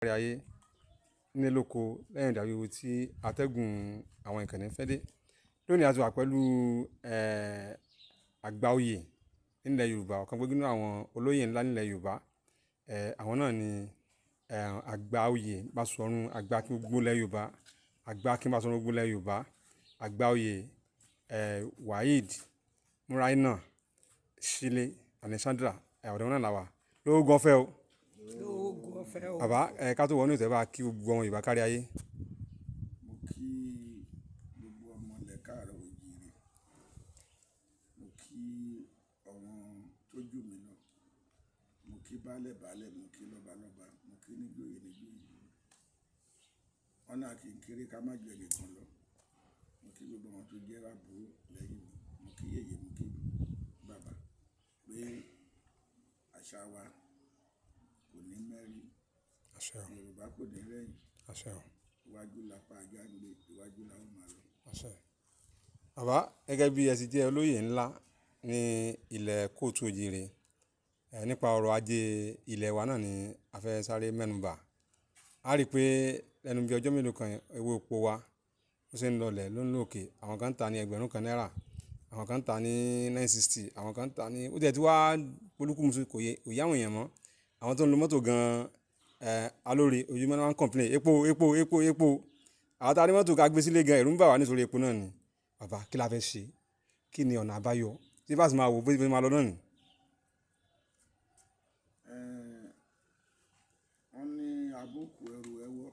Kárí ayé nílé lóko lẹ́yìn ìdàwíwu tí atẹ́gùn àwọn ìkànnì fẹ́ dé. Lónìí a ti wà pẹ̀lú àgbà oyè nílẹ̀ Yorùbá, ọ̀kan gbòógì nínú àwọn olóyè ńlá nílẹ̀ Yorùbá. Àwọn náà ni àgbà oyè Basọ̀run, àgbà Akin gbogbo ilẹ̀ Yorùbá, àgbà Akin Basọ̀run gbogbo ilẹ̀ Yorùbá, àgbà oyè Waheed Muraina Shile Alexandra. Ọ̀dọ̀ wọn náà la wà. Lóògùn ọ̀fẹ́ o. Lóògùn ọ̀fẹ́ o. Bàbá ẹ ká tó wọnú ìtẹ́ bá kí gbogbo ọmọ Yorùbá kárí ayé. Mo kí gbogbo ọmọ ilẹ̀ káàárọ̀ oòjíire. Mo kí àwọn tó jù mí lọ. Mo kí baálẹ̀ baálẹ̀, mo kí lọ́ba lọ́ba, mo kí níjòyè níjòyè. Wọ́n ní a kì í kéré ká má ju ẹnìkan lọ. Mo kí gbogbo àwọn tó jẹ́ àbúrò lẹ́yìn mi. Mo kí yèyé, mo kí bàbá pé àṣà wa kò ní mẹ́rí. Àṣẹ o. Yorùbá kò ní rẹ̀yìn. Àṣẹ o. Iwájú lápá ajá ń gbé, iwájú la ó máa lọ. Àṣẹ. Bàbá, gẹ́gẹ́ bí ẹ ti jẹ́ olóyè ńlá ní ilẹ̀ kóòtù òjìrè, nípa ọrọ̀ ajé ilẹ̀ wa náà ni a fẹ́ sáré mẹ́nubà. A rí i pé lẹ́nu bí ọjọ́ mélòó kan owó epo wa ó ṣe ń lọlẹ̀ ló ń lòkè. Àwọn kan ń tà ní 1000 náírà, àwọn kan ń tà ní 960, àwọn kan ń tà ní ó tiẹ̀ ti wá polúkúmuṣu, kò yé àwọn èèyàn mọ́. Àwọn tó ń lo mọ́tò gan-an alóore ojúmọ́ ni wọ́n ń complain epo, epo, epo, epo. Àwọn tá a ní mọ́tò ká gbé sílé gan, ẹ̀rù ń bà wá nítorí epo náà ni. Bàbá, kí la fẹ́ ṣe? Kí ni ọ̀nà àbáyọ? Tí bá sì máa wò bó ṣe máa lọ náà ni. Wọ́n ní abúkù ẹrù ẹwọ́,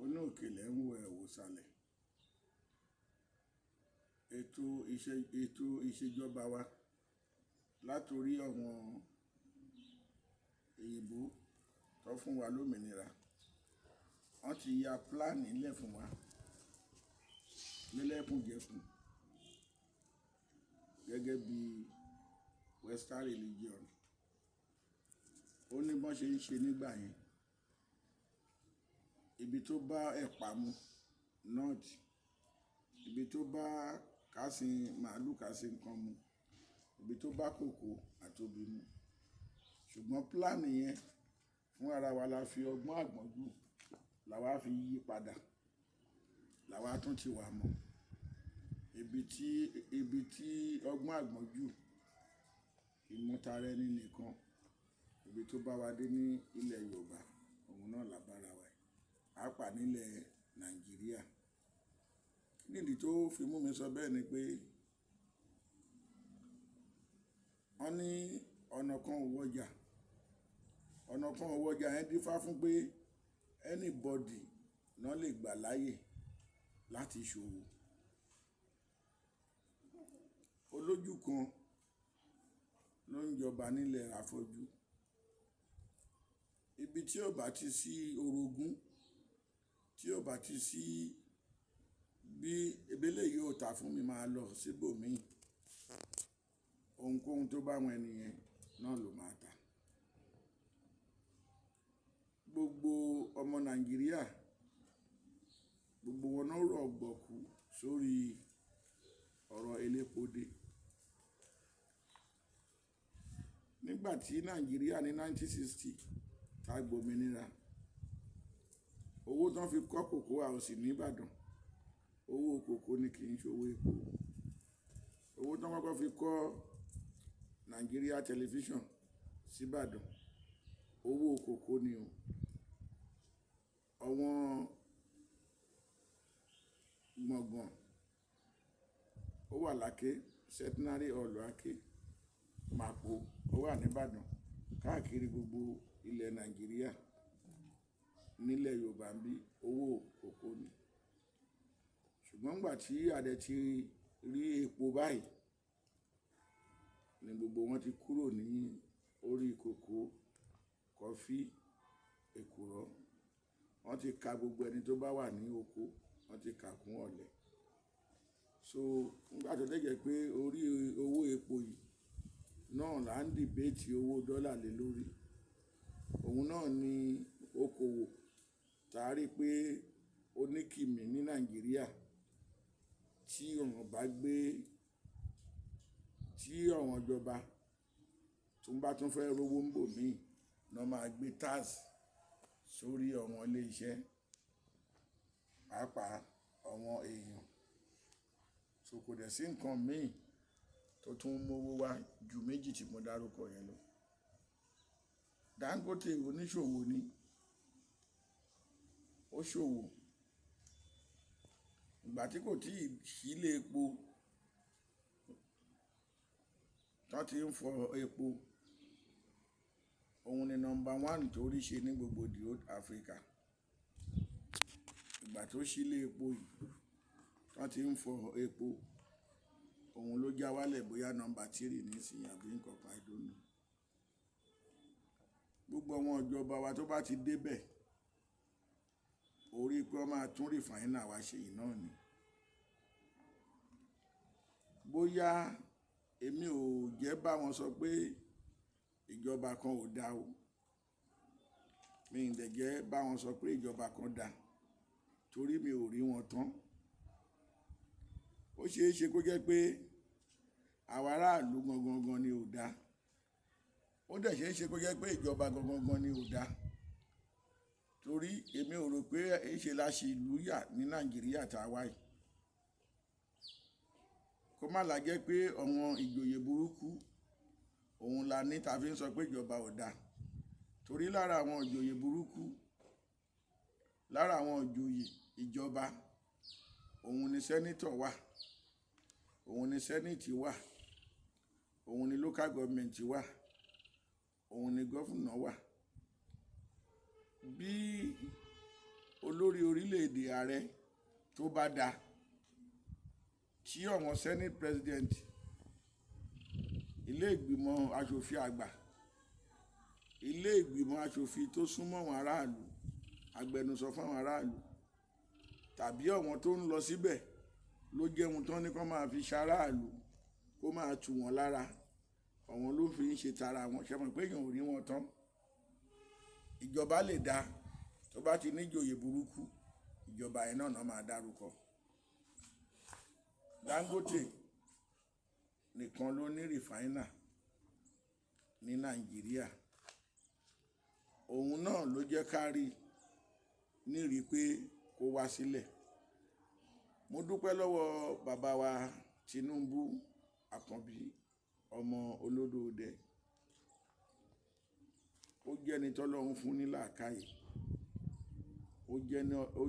ó ní òkèlè ń wo ẹ̀wò sàlẹ̀. Ètò ìṣèjọba wa látorí àwọn òyìnbó tó fún wa lómìnira, wọ́n ti ya plan lẹ̀ fún wa lẹ́lẹ́kùnjẹkùn gẹ́gẹ́ bí Western religion. Ó ní bọ́n ṣe ń ṣe nígbà yẹn. Ibi tó bá ẹ̀pà mu north, ibi tó bá kásìn màálù kásìn nǹkan mu, ibi tó bá kòkó àti obì mu. Ṣùgbọ́n plan yẹn fún ara wa la fi ọgbọ́n àgbọ́njù la wá fi yí padà, la wá tún ti wà mọ́. Ibi tí ọgbọ́n àgbọ́njù, ìmọ̀tara ẹni nìkan, ibi tó bá wa dé ní ilẹ̀ Yorùbá, òun náà là bá ara wa yìí. Pàápàá nílẹ̀ Nàìjíríà. Nídi tó fi mú mi sọ bẹ́ẹ̀ ni pé wọ́n ní ọ̀nà kan ò wọjà. Ọ̀nà kan ò wọjà yẹn dífá fún pé anybody náà lè gbà láàyè láti ṣòwò. Olójú kan ló ń jọba nílẹ̀ afọ́jú. Ibi tí ó bá ti sí orogún, tí ó bá ti sí bí ebélé yóò ta fún mi máa lọ síbòmíì. Ohunkóhun tó bá wọn ènìyàn náà ló máa tà. Gbogbo ọmọ Nàìjíríà, gbogbo wọn náà rọ̀gbọ̀kú sórí ọ̀rọ̀ elépo dé. Nígbà tí Nàìjíríà ní 1960 tá gbòmìnira, owó tó ń fi kọ́ Cocoa House ní Ìbàdàn, owó kòkó ni, kì í ṣe owó epo. Owó tó ń kọ́kọ́ fi kọ́ Nigeria Television sí Ìbàdàn, owó kòkó ni o. Àwọn gbọ̀ngàn ó wà l'Áké, Centenary Hall Aké, Mapo ó wà ní Ìbàdàn, káàkiri gbogbo ilẹ̀ Nàìjíríà, nílẹ̀ Yorùbá ń bí, owó kòkó ni. Ṣùgbọ́n nígbà tí a dẹ̀ ti rí epo báyìí ni gbogbo wọn ti kúrò ní orí kòkó, kọfí, èkùrọ́. Wọ́n ti ka gbogbo ẹni tó bá wà ní oko, wọ́n ti kà kún ọ̀lẹ. So nígbà tó dẹ̀ jẹ́ pé orí owó epo yìí náà là ń debate owó dọ́là lé lórí. Òun náà ni okòwò tá a rí pé ó ní kìmí ní Nàìjíríà tí wọ́n bá gbé, tí àwọn ìjọba tó bá tún fẹ́ rówó ń bò mí, náà máa gbé tax sórí àwọn ilé iṣẹ́, pàápàá àwọn èèyàn. So kò dẹ̀ sí nǹkan míì tó tún mú owó wá ju méjì tí mo dárúkọ yẹn lọ. Dangote oníṣòwò ni, ó ṣòwò. Ìgbà tí kò tíì sílé epo tán tí ń fọ epo, òun ni number one tó rí ṣe ní gbogbo the whole Africa. Ìgbà tó sílé epo yìí tán tí ń fọ epo, òun ló já wálẹ̀ bóyá number three nísìnyí àbí nǹkan kan, I don't know. Gbogbo àwọn ìjọba wa tó bá ti dé bẹ̀, orí pé wọ́n máa tún rìfáínà wa ṣe yìí náà ni. Bóyá èmi ò jẹ́ bá wọn sọ pé ìjọba kan ò dá o. Mi ò dẹ̀ jẹ́ bá wọn sọ pé ìjọba kan dá, torí mi ò rí wọn tán. Ó ṣe é ṣe kó jẹ́ pé àwa aráàlú gangan gan ni ò dá. Ó dẹ̀ ṣe é ṣe kó jẹ́ pé ìjọba gangan gan ni ò dá. Torí èmi ò rò pé ṣe la ṣe ìlú yà ní Nàìjíríà tá a wà yìí. Kó má la jẹ́ pé àwọn ìjòyè burúkú òun la ní ta fi ń sọ pé ìjọba ò dá. Torí lára àwọn ìjòyè burúkú, lára àwọn ìjòyè ìjọba, òun ni senator wà, òun ni senate wà, òun ni local government wà, òun ni governor wà. Bí olórí orílẹ̀ èdè ààrẹ tó bá dá, tí àwọn senate president, ilé ìgbìmọ̀ aṣòfin àgbà, ilé ìgbìmọ̀ aṣòfin tó súnmọ́ àwọn aráàlú, agbẹnusọ fún àwọn aráàlú, tàbí àwọn tó ń lọ síbẹ̀ ló jẹ́ ohun tó ní kó máa fi ṣaráàlú, kó máa tù wọ́n lára, àwọn ló fi ń ṣe tara wọn. Ṣé mọ̀ pé èèyàn ò rí wọn tán? Ìjọba lè dá, tó bá ti ní ìjòyè burúkú, ìjọba yẹn náà máa dárúkọ. Dangote nìkan ló ní rìfáínà ní Nàìjíríà. Òun náà ló jẹ́ ká rí ní rí pé kó wá sílẹ̀. Mo dúpẹ́ lọ́wọ́ bàbá wa Tinubu Àkànbí ọmọ Olódòdẹ. Ó jẹ́ ẹni tó Ọlọ́run fún ní làákàyè. Ó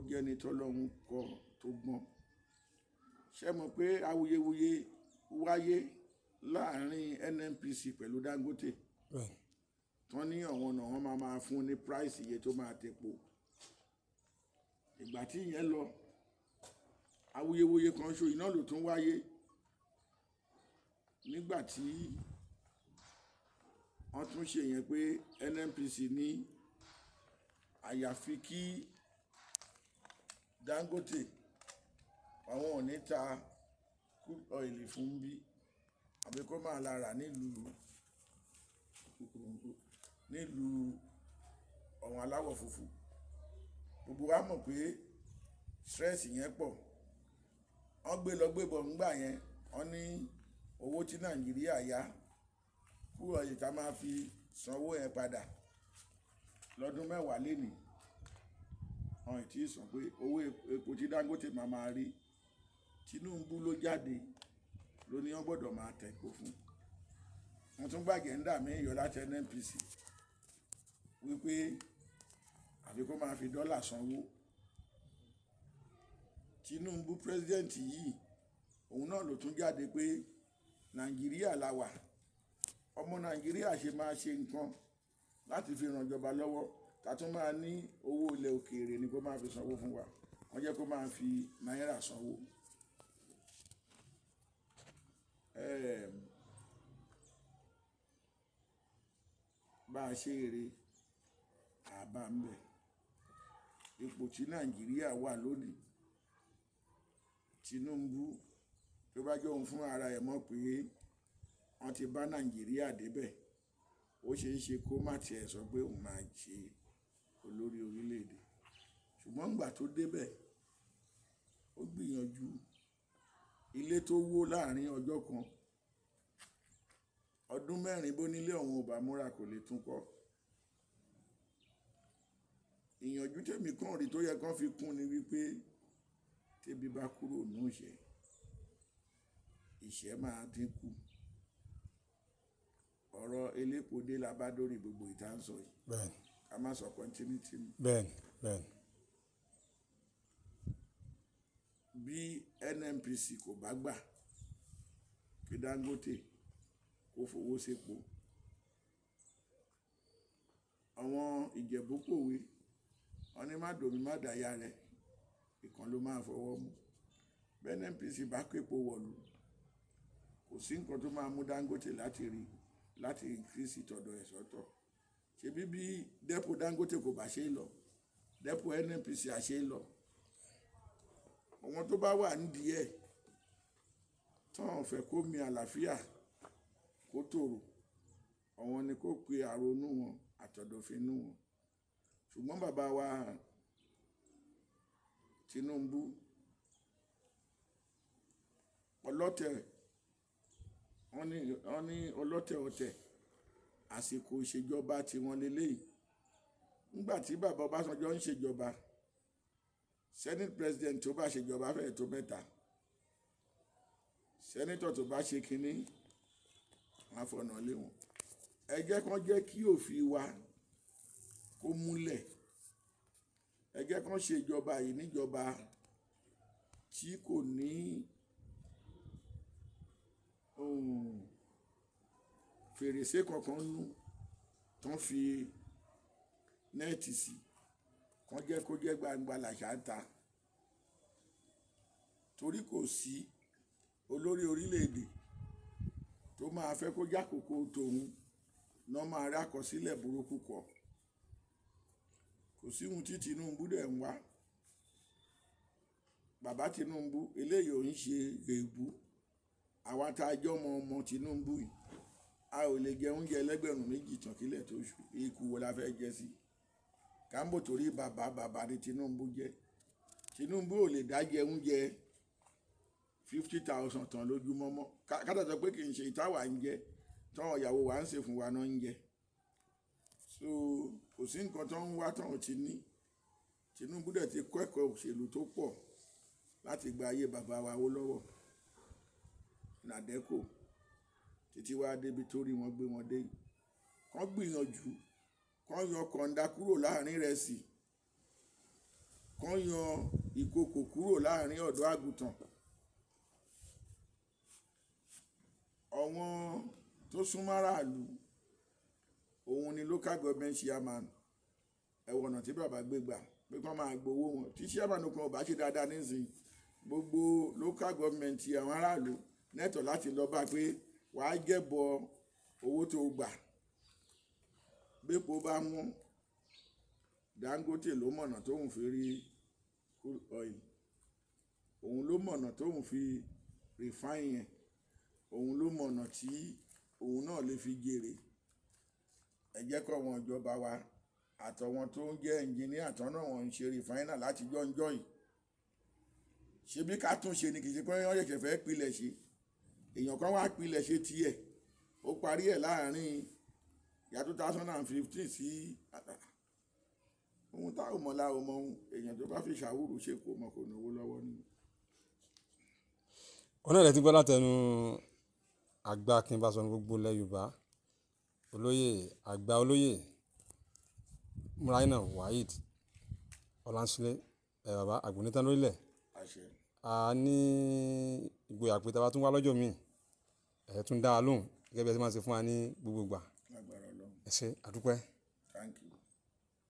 jẹ́ ẹni tó Ọlọ́run kọ́ tó gbọ́n. Ṣé mọ̀ pé awuyewuye wáyé láàárín NNPC pẹ̀lú Dangote? Bẹ́ẹ̀ni. Wọ́n ní àwọn ọ̀nà wọn máa máa fún ní price iye tó máa tepo. Ìgbà tí ìyẹn lọ, awuyewuye kan ṣo iná ló tún wáyé nígbà tí wọ́n tún ṣe yẹn pé NNPC ní àyàfi kí Dangote àwọn ò ní ta crude oil fún bí àbí kó máa la rà nílùú àwọn aláwọ̀ funfun. Gbogbo wa mọ̀ pé stress yẹn pọ̀. Wọ́n gbé lọ gbé bọ̀ nígbà yẹn, wọ́n ní owó tí Nàìjíríà yá, crude oil tá máa fi san owó yẹn padà lọ́dún mẹ́wàá lénìí. Wọ́n ì tí ì sọ pé owó epo tí Dangote máa máa rí. Tinubu ló jáde ló ní wọ́n gbọdọ̀ máa tẹ epo fún. Wọ́n tún gbé agenda míì yọ láti NNPC wípé àfi kó máa fi dọ́là sanwó. Tinubu president yìí, òun náà ló tún jáde pé Nàìjíríà la wà. Ọmọ Nàìjíríà ṣe máa ṣe nǹkan láti fi ran ìjọba lọ́wọ́. Ta tún máa ní owó ilẹ̀ òkèèrè ni kó máa fi sanwó fún wa. Wọ́n jẹ́ kó máa fi náírà sanwó. Bá ṣe eré, a bá ń bẹ̀. Ipò tí Nàìjíríà wà lónìí, Tinubu tó bá jẹ́ òun fún ara ẹ̀ mọ̀ pé wọ́n ti bá Nàìjíríà dé bẹ̀, ó ṣe é ṣe kó má tí ẹ sọ pé òun máa ṣe olórí orílẹ̀ èdè. Ṣùgbọ́n ìgbà tó dé bẹ̀, ó gbìyànjú ilé tó wó láàárín ọjọ́ kan. Ọdún mẹ́rin bó nílé òun ò bá múra kò lè tún kọ́. Ìyànjú tèmi kàn rí tó yẹ kán fi kún ni wípé tébi bá kúrò nù ìṣẹ́, ìṣẹ́ máa dínkù. Ọ̀rọ̀ elépo dé la bá dórí gbogbo ìta ń sọ yìí. Ká má sọ continuity mọ́. bẹ́ẹ̀ni bẹ́ẹ̀ni Bí NNPC kò bá gbà kí Dangote kó fowó sépo, àwọn Ìjẹ̀bú pòwe, wọ́n ní má dòmí má dàyà rẹ̀, ìkan ló máa fọwọ́ mú. Bí NNPC bá képo wọ̀lú, kò sí nǹkan tó máa mú Dangote láti rí láti increase tọ̀dọ̀ ẹ̀ sọ́tọ̀. Ṣebí bí dépò Dangote kò bá ṣe é lọ, dépò NNPC á ṣe é lọ. Àwọn tó bá wà nídìí ẹ̀ tán ò fẹ́ kó mi àlàáfíà kó tòrò, àwọn ni kó pe àrònú wọn àtọ̀dọ̀fínú wọn. Ṣùgbọ́n bàbá wa Tinubu, ọlọ́tẹ̀, wọ́n ní ọlọ́tẹ̀ ọ̀tẹ̀, àsìkò ìṣèjọba tiwọn leléyìí. Nígbà tí bàbá Ọbásanjọ́ ń ṣèjọba, senate president tó bá ṣèjọba fẹ́ẹ̀ tó mẹ́ta, senator tó bá ṣe kínní, wọ́n á fọ̀nà lé wọn. Ẹ jẹ́ kán jẹ́ kí òfin wa kó múlẹ̀. Ẹ jẹ́ kán ṣe ìjọba yìí níjọba tí kò ní fèrèsé kankan nú tán fi net sí, kán jẹ́ kó jẹ́ gbangba làṣà ń ta. Torí kò sí olórí orílẹ̀-èdè tó máa fẹ́ kó jákòókò tòun náà máa rí àkọsílẹ̀ burúkú kọ. Kò sí ohun tí Tinubu dẹ̀ ń wá. Bàbá Tinubu, eléyìí ò ń ṣe èébú. Àwa tá a jẹ́ ọmọ ọmọ Tinubu yìí, a ò lè jẹ oúnjẹ ẹlẹ́gbẹ̀rún 2 tán kílẹ̀ tó ṣú. Ikú wo la fẹ́ jẹ sí? Kámbò torí bàbá bàbá ni Tinubu jẹ́. Tinubu ò lè dá jẹ oúnjẹ 50,000 tán lójúmọ́ mọ́. Ká tó sọ pé kì í ṣe ìtawà ń jẹ, táwọn ìyàwó wa ń sè fún wa náà ń jẹ. So kò sí nǹkan tó ń wá tán ò ti ní. Tinubu dẹ̀ ti kọ́ ẹ̀kọ́ òṣèlú tó pọ̀ láti gba ayé bàbá wa Awólọ́wọ̀, NADECO, títí wá débi tó rí wọn gbé wọn dé yìí. Kán gbìyànjú, kán yọ kọ̀ǹda kúrò láàrin ìrẹsì, kán yọ ìkòkò kúrò láàrin ọ̀dọ́ àgùntàn. Àwọn tó súnmọ́ aráàlú, òun ni local government chairman. Ẹ wo ọ̀nà tí bàbá gbé gbà pé kán máa gbowó wọn. Tí chairman kan ò bá ṣe dáadáa nísìnyí, gbogbo local government àwọn aráàlú nẹ́tọ̀ láti lọ bá pé wàá jẹ́bọ owó tó gbà. Bépo bá wọ́n, Dangote ló mọ̀nà tóun fi rí crude oil. Òun ló mọ̀nà tóun fi refine yẹn. Òun ló mọ̀nà tí òun náà lè fi jèrè. Ẹ jẹ́ kó àwọn ìjọba wa àtàwọn tó ń jẹ́ engineer tán náà wọ́n ń ṣe refiner láti jọ́njọ́ yìí. Ṣebí ká tún ṣe ni, kì í ṣe pé wọ́n ṣẹ̀ṣẹ̀ fẹ́ pilẹ̀ ṣe. Èèyàn kan wá pilẹ̀ ṣe tiẹ̀. Ó parí ẹ̀ láàrin ìyá 2015 sí ohun tá ò mọ̀ la ò mọ̀ ohun. Èèyàn tó bá fi ṣàwúrú ṣe kò mọ̀ kò ní owó lọ́wọ́ ni. Ọ̀nà rẹ̀ ti gbọ́ látẹnu àgbà kí n bá sọ ní gbogbo ilẹ̀ Yorùbá, olóyè àgbà, olóyè Muraina Waheed Ọláṣílẹ̀. Ẹ̀ bàbá àgbónítán lórílẹ̀. Àṣẹ. A ní ìgboyà pé tí a bá tún wá lọ́jọ́ míì, ẹ̀ tún dá wa lóhùn gẹ́gẹ́ bí ẹ ti máa ń ṣe fún wa ní gbogbo ìgbà. Lágbára Ọlọ́run. Ẹ ṣé, àdúpẹ́. Thank you.